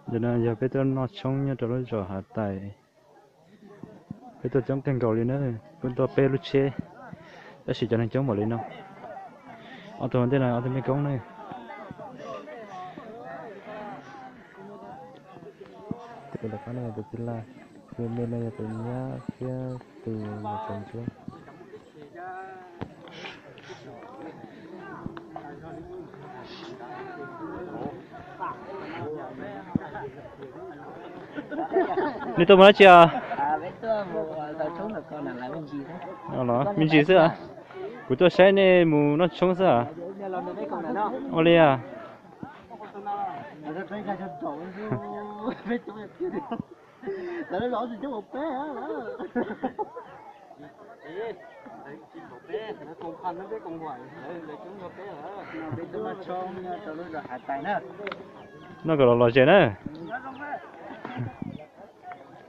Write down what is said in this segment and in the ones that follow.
Ntawm no yog peb tuaj noj tshoob nyob rau lub zos Hav Tais. Peb tuaj coob kawg nkaus li na, peb tuaj peb lub tsheb, tab sis cov neeg coob npaum li no. Ob tug ntej no ob tug mej koob na. Tus tom qab no yog tus txiv laj, tus me no yog tus nyab thiab tus yawm txawv ntsuab. Nej tuaj mus dab tsi os? Me ntsis xwb. Kuv tuaj saib nej mus noj tshoob xwb. Ua li os. Noj kom los lom zem na.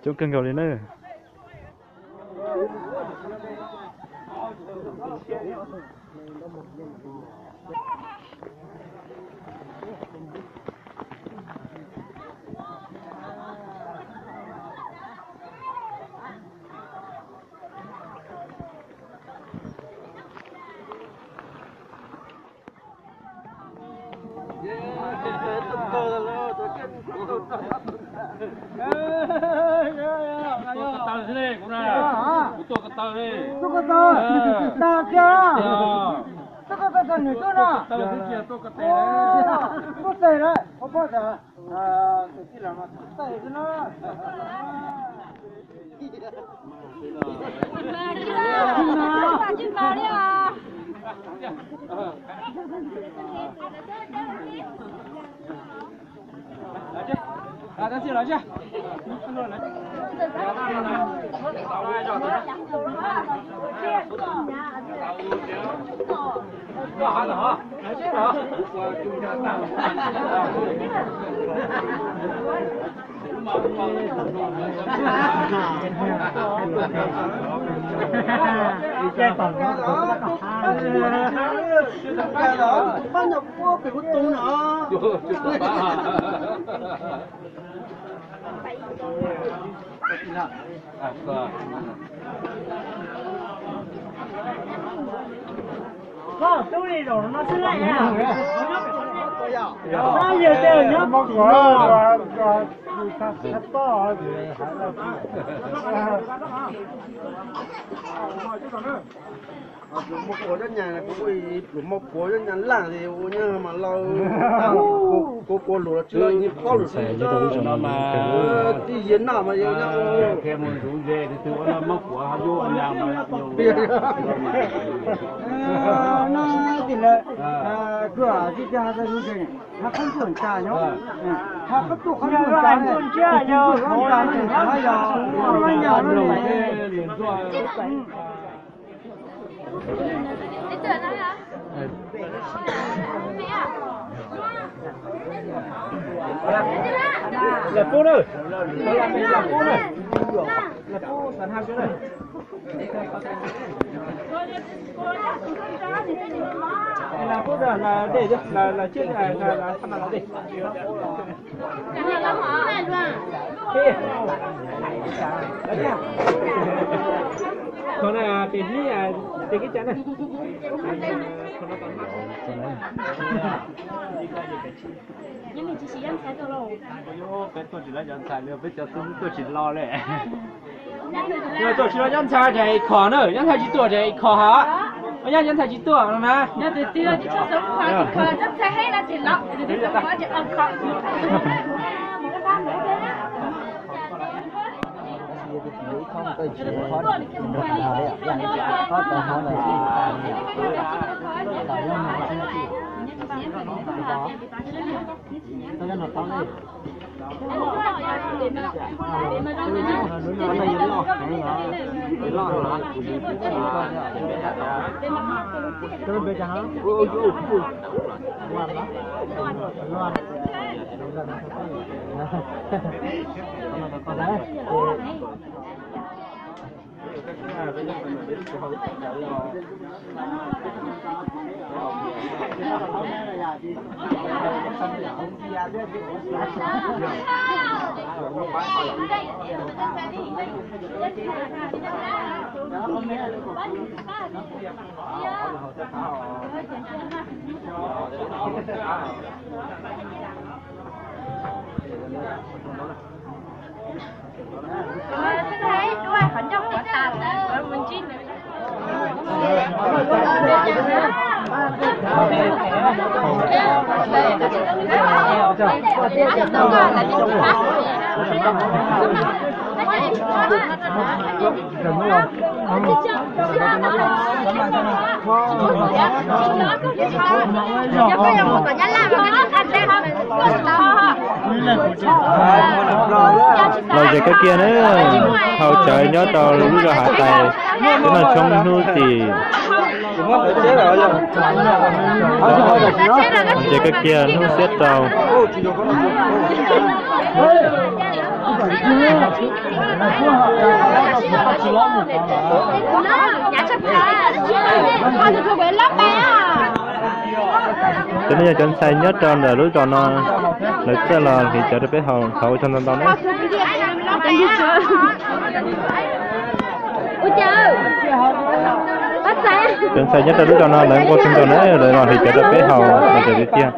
Coob kawg nkaus li na. Tuaj ko taw xwb ne, kuv na. Kuv tuaj ko taw ne. Tuaj ko taw. Tag kiag. Tuaj ko taw tag nws tuaj no. Tuaj ko taw xwb, tuaj ko taw. Tuaj tes lawm, qhov poj tas. Tus tij laug no tes xwb na. Koj tub li zaum no xwb na. Yog tias nyob pluas muaj quas cov nyas, kuv pluas muaj quas cov nyas laj li ua nyab mas laus, quas quas luam los tsis laus, nyias paub lwm tus no mas tij yias noj mas yog nyab ua. No tim lawv, kuv tij tij ha tau zoo ze, ha qhob ntuaj ntsa nyob, ha qhob ntuaj qhob ntuaj ntsa, ha yog, ha yog no. Lawv pub na, lawv pub na, lawv pub xav ha na. Lawv pub na, lawv dej, lawv, lawv tsiab, lawv, lawv thaj ma lawv dej. Qhov no pem hnub, pem kev cai na. Peb tuaj tsis los cov ntxhais li, peb cov xib hwb tuaj tsis los li. Tuaj tsis los cov ntxhais ces khom na, cov ntxhais tsis tuaj ces khom hos. Ua nyab cov ntxhais tsis tuaj no na. Los zes kawg kiag na, haus cawv nyob rau lub zos Hav Tais, teb noj tshoob hnub tim, los zes kawg kiag hnub xiab rau. Cov no yog cov ntxhais nyob rau ntawm lub zos no, lawv txawj los hliv cawv rau peb haus, thov ua tsaug ntau ntau na. Cov ntxhais nyob rau lub zos no lawv ua tsaug ntau na, lawv los hliv cawv rau peb haus los cawv tiag tiag.